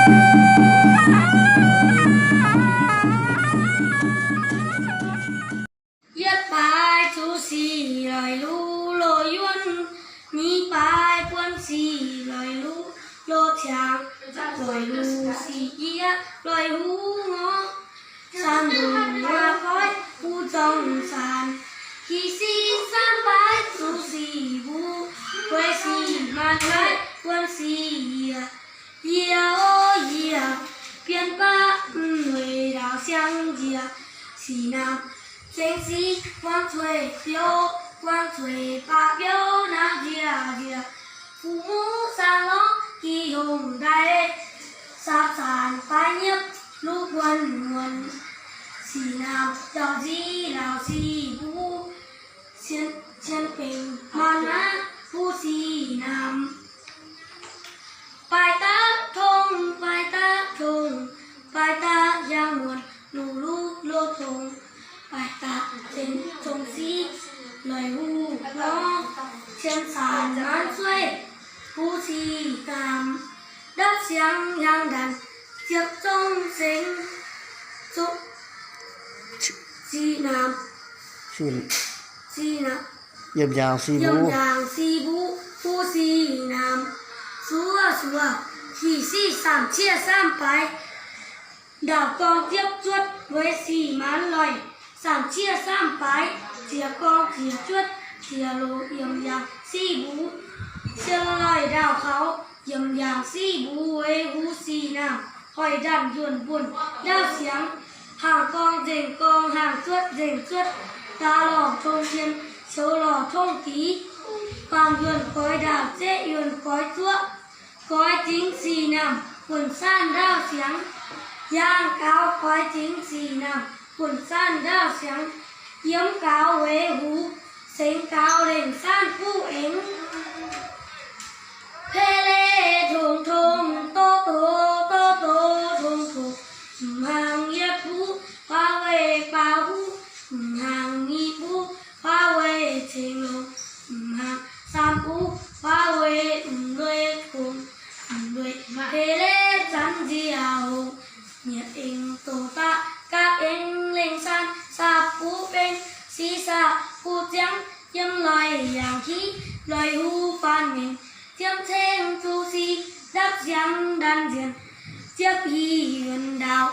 Yietv baaix zuqc sic loic luv loz yuonh, nyic baaix buonc sic loic luv loz ciangx, loic luv sic yie loic huv ngorc, saam ndongc waac-koiv buv zorng saanc, ki sic saam baaix zuqc sic mbuo, weic sic maanc naaiv buonc sic yie. Yie o yie, bienx baav mv weic ndaauv siang njiec, sic naamh zengx sic guangc zueih biouv, guangc zueih baav biouv naaiv njiec njiec, fuqv muv saang lorngv gi hungh daaih, saapv zaanc baaix nyiepv luv buonc muonc, sic naamh jauv nziv laauh sic mbuo, cien bengc maanc naaiv buv sic naamh. Baaix daav tong, baaix daav tong, baaix daav hiaang muonc luv luv loz tong, baaix daav zengx zong sic loic huv ngorc, cien saanc maanc zueih buv sic naamh, ndapv siang hiaang ndanc ziepc zong sengx, sic naamh, sic naamh, yiem yaangh sic mbuo, yiem yaangh sic mbuo buv sic naamh, suoz suoz, ki sic saamv ciev saamv baaix, ndaauh gorngv ziepv zuotv weic sic maanc loic, saamv ciev saamv baaix, ziex gorngv ziex zuotv ziex loz yiem yaangh sic mbuo, cien loic ndaauh kaux yiem yaangh sic mbuo weic huv sic naamh, hoic ndanc njuonc buonc ndaauv siangx, haangh gorngv nzengc gorngv haangh zuotv nzengc zuotv, daaih lorh tong tien, siou lorh tong dic, baamh yuonh goix ndaauh, zeqv yuonh goix zuoqv, goix zingx sic naamh, buonc saanh ndaauv siangx, yaangh gaux goix zingx sic naamh, buonc saanh ndaauv siangx, yiem gaux weic huv, sengx gaux lengh saanh buv aengx. Pei leiz tongx tongx, doz doz, doz doz, tongx tongx, mv hnaangx yietv buv, baav weic baav huv, mv hnaangx nyic buv, baav weic ceng longx, mv hnaangx saam buv, baav weic mv lueic kungx, mv lueic pei leiz zanc nziaaux hongx. Nyiec aengx doz daqv, gapv aengx lengh saanh, saapv buv beng, sic saapv buv ziangv, yiem loic yaangh hiv, loic huv faanv mengh, ziemv ceng zuqc sic, ndapv siang ndanc nzienh, ziepv hih yuonh ndaauh,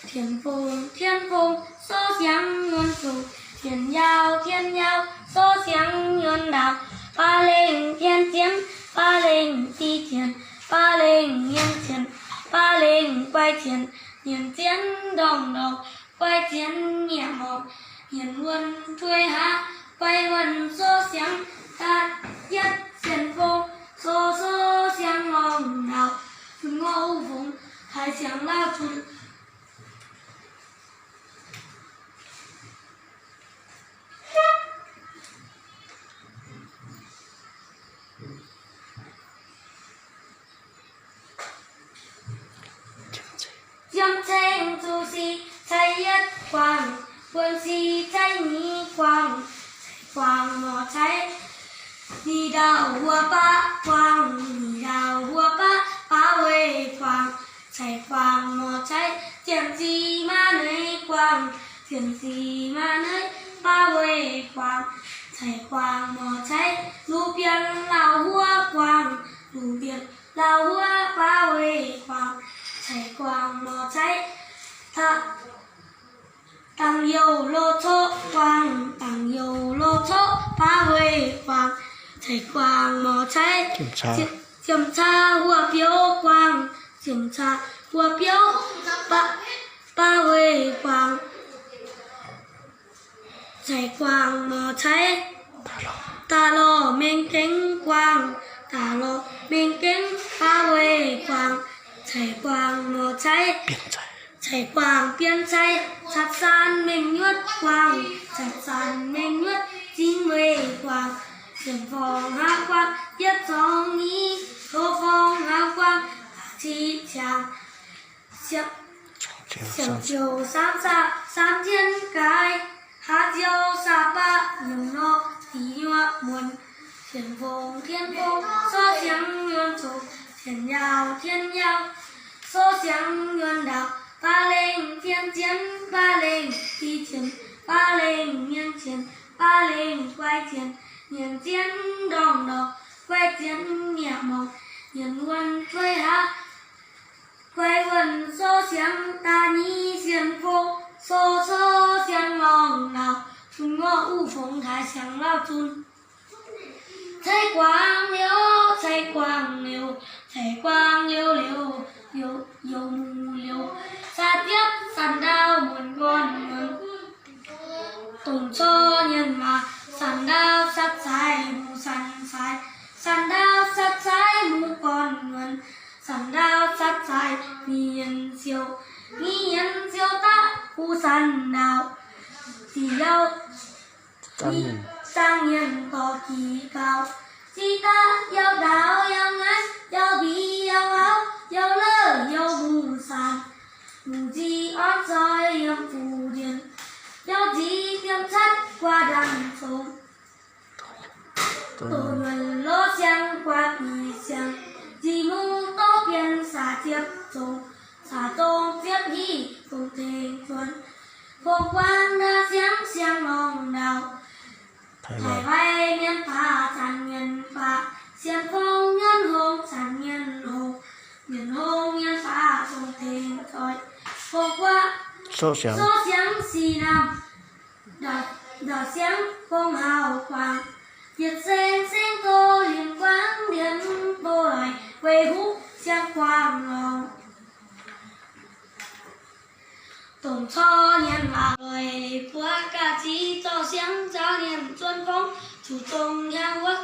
tien fong, tien fong, sou siangx yuonh zoqc, tien yaauh, tien yaauh, sou siangx yuonh ndaauh, baav lengh tien ziemv, baav lengh dic tien, baav lengh yienh tien, baav lengh guai tien, yienh zien ndorngc ndorngc, guai zien nyieqc morngc, yienh wuonh tuix haav, guai wuonh sou siangx, daaih yietv zien fong, sou sou siangx lorngc ndaauh, fun ngorc fongx, haiz siangx laauh zunc. Ziemv ceng zuqc sic cai yietv guangc, buonc sic cai nyic guangc, cai guangc morc cai nyic ndaauh wuov baav guangc, nyic ndaauh wuov baav, baav weic guangc, cai guangc morc cai ziemc sic maaih neic guangc, ziemc sic maaih neic baav weic guangc, cai guangc morc cai luv bienx lauh wuov guangc, luv bienx lauh wuov baav weic guangc, cai guangc morc cai dangx youh loz-coqv guangc, dangx youh loz-coqv baav weic guangc, cai guangc morc cai ziemc caa wuov biouv guangc, ziemc caa wuov biouv baav weic guangc, cai guangc morc cai da'lorh mengh gengh guangc, da'lorh mengh gengh baav weic guangc, cai guangc morc cai cai guangc bienx cai catv saanv mengh nyuotv guangc, catv saanv mengh nyuotv zinh weic guangc, ziemc forng haav guangc yietv zorngx nyic, hlo forng haav guangc da'ciqv ziangx, ziemc ziouc saamv saapv saamv jienv gaaix, haav ziouc saapv baqv yiem norqc dih nyuoqc muonc, tien fong tien fong, sou siangx yuonh zoqc, tien yaauh tien yaauh, sou siangx yuonh ndaauc, baav lengh fien zien, baav lengh di jien, baav lengh mienh jien, baav lengh guai jien, nyienz zien ndorngh ndorqc, guai zien mi'aqv morngc, nyienz wuonh cueiv haav, guai wuonh sou siangx da'nyeic sien fo, sou sou siangx lorngh ndaauc, zunc ngorc uv fongx taaix siangx lauh zunc. Ceix guangc liuz, ceix guangc liuz, ceix guangc liuz liuz, youc, youc muc liuz, saa diepv sanc ndaauv muonc gorn muonc. Dongh corc nyienz waac, sanc ndaauv satv zaaix, muc sanc zaaix, sanc ndaauv satv zaaix, muc gorn muonc, sanc ndaauv satv zaaix, mingh nyienz siouc, mingh nyienz siouc daaih kuv sanc ndaauv. Ziqc yauh zaangc nyienz dorh jiex gaux, ziqc daaih yauh ndaauv yauh ngaanv yauh mbic yauh auv yauh lorh yauh muc sanc, muc nzic orn zoih yiem fuqv ndienx, yauh nzic yiem catv guaax ndanc zongx. Doqc nyuonh lorz siangx guaax bic siangx, nzic mungv doqv bienh saac ziepv zongh, saac zongh ziepv hih fongc tengx zuonx, fongc guangc ndau siangx siangx lorngh ndaauv. Taiv waaic mienh baac zanc mienh baac, sienx fongc mienh hongx zanc mienh hongx, mienh hongx mienh baac fongc tengx zoih, fongc guaav sou siangx sic namh, ndau siangx fongc hauh guangc, yietc seng seng doz liemh guangc liemh doz loic weic huv siang guangc lorngh. Dongh corc nyienz waac loic leiz buov gaax ziqc zorqv siangx nzaaux nyienz zuonx fongc zuqc zong hiaang wuov,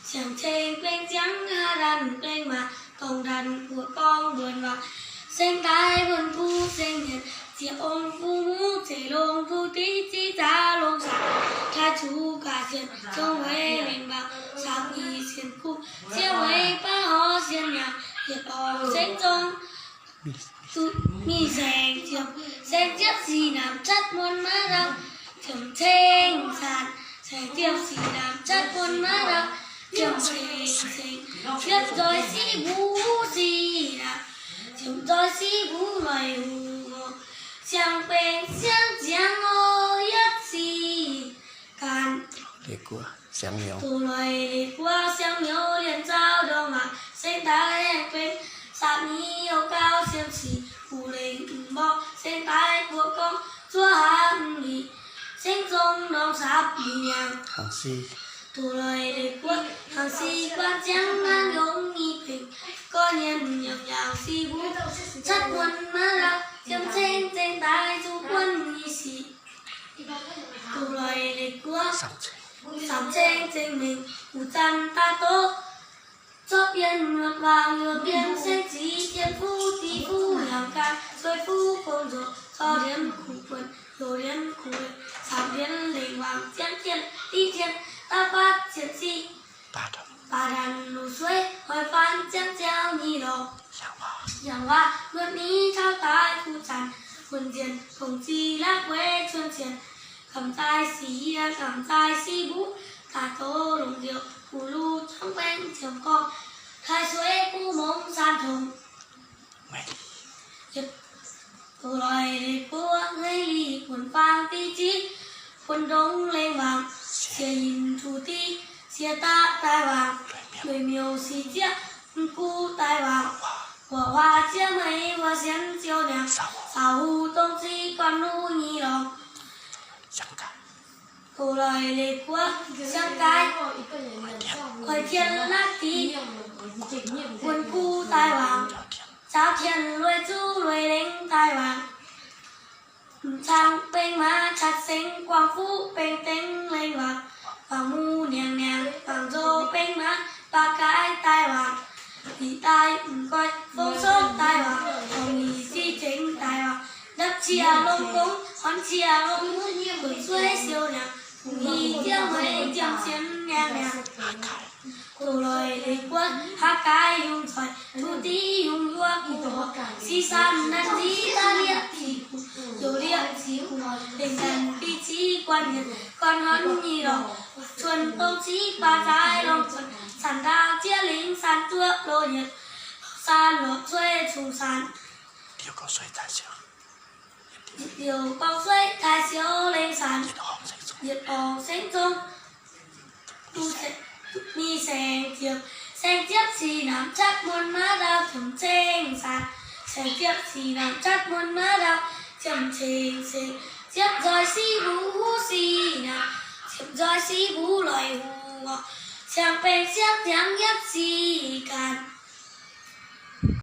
siang-ceng gueng ziangv haav ndanc gueng maac, dorngh ndanc buoqc gorngv mbuonx waac, seng daaih mbuonx kuv seng nyienz, zieqc ong kuv muv zeiv longx kuv diqv ziqv zaax longx saanc, taaih zuqc gaax sienx zong weic lengh mbaangc, saapv nyic sienx kuv, zieqc weic baav horc sienx nyaangc, yietc orngc seng zong duqv mingh saeng ziepc, saeng ziepc sic namx catv muonz maiv ndau, ziepc ceng saanc, saeng ziepc sic namx catv muonz maiv ndau, ziepc ceng seng, ziepc nzoih sic mbuv sic namx, ziepc nzoih sic mbuv loic huv, siang-bengx siang-ziangx oc yietv sic ganh. Doz loic leiz buov siang-nyouz lienh nzaaux ndorngx waac, seng daaih aengx bengx saapv nyic youh gauh siemv sic, buv lengh mborqv seng daaih buoqc gorngv zuov haav mv lic, seng zong ndorm saapv nyic nyaangc. Doz loic leiz buov hnaangx sic guanh ziangv naaiv yongh nyic bengx, gorx nyienz yiem yaangh sic mbuv catv muonz maiv ndau, ziepc ceng zengx daaih zuqc guanh nyic sic. Doz loic leiz buov saamv ceng zengx mengh, wuov zanc daaih doqv zorqv bienh nyuoqc waangc, nyuoqc bienh seng ziqc, bienh fuqv diqv fuqv hiaangx ganh, sueih fuqv gong nzoqc, zorqv ndienx kuv buonc, zoux ndienx kuv leiz, saamv ndienx lengh waangc, ziangv jienh diqv jienh, daav fatv cien sic, baac ndanc luc sueiv, hoic faanv ziangv ziaauc nyic lorqc. Yangh waac luoqc ni taux daaih kuv zanc, buonc nzienh dongh ziqc lakv weic cuonx cien, gamh zaaih sic yie, gamh zaaih sic mbuv, daaih doz longc nziouc, guv luv juangv baeng ziepc gorngv, taaih sueiv guv mongh saan tongx. Doz loic leiz buov ngaih lic buonc faang diqv ziqv, buonc ndongx lengh waangc, siex yinh tuv diqv, siex daqv daaih waangc, lueic miuc sic zieqv, mv guv daaih waangc, guoqv huaax zieqv meix wuov sienx ziouc niangx, saauc huv dongh ziqv guanh nuqv nyic lorqc. Doz loic leiz buov siang-gaaiv, hoic tien lakv diqv, buonc guv daaih waangc, zaaux tien lueic zuqv lueic lengh daaih waangc, m'zangc bengx maac catv sengx guangc fuqv bengx dengx lengh waangc, faangx muv niangx niangx faangx nzoh bengx maac baqv gaaiv daaih waangc, liqc daaih m'nqoi fong sopv daaih waangc, horngh nyic ziqv zengx daaih waangc, ndapv cie longx gong, horn cie longx muv, buonc sueiv siou niangx, fungx hi zieqv meix ziemx sienx niangx niangx. Doz loic leiz buov haav gaaiv yungz zoih, tuv diqv yungz yuov guv horc, sic saanc nanv ziqv daav lieqv ziqc guv, youc lieqv ziqc guv, lengh ndanc biqv ziqv guanh yietc, guanh horn nyic lorqc, cuonx dongh ziqv baac zaaix lorngh cuonx, saanc ndaauv zieqv lingh saanc zuoqv loz yietc, saanc lorqc cueiv cungx saanc. Yietc liouh gorngv sueih daaih siou lengh saanx, yietc horngz saengv zong, duqv saeng ziepc, saeng ziepc sic namx jatv muonz maav ndau ziemx ceng saanx, saeng ziepc sic namx jatv muonz maav ndau ziemx ceng saeng, ziepc nzoih sic mbuo huv sic naanc, ziepc nzoih sic mbuo loic hungh orqc, ciangx benx siepv ziangx yietv sic ganh.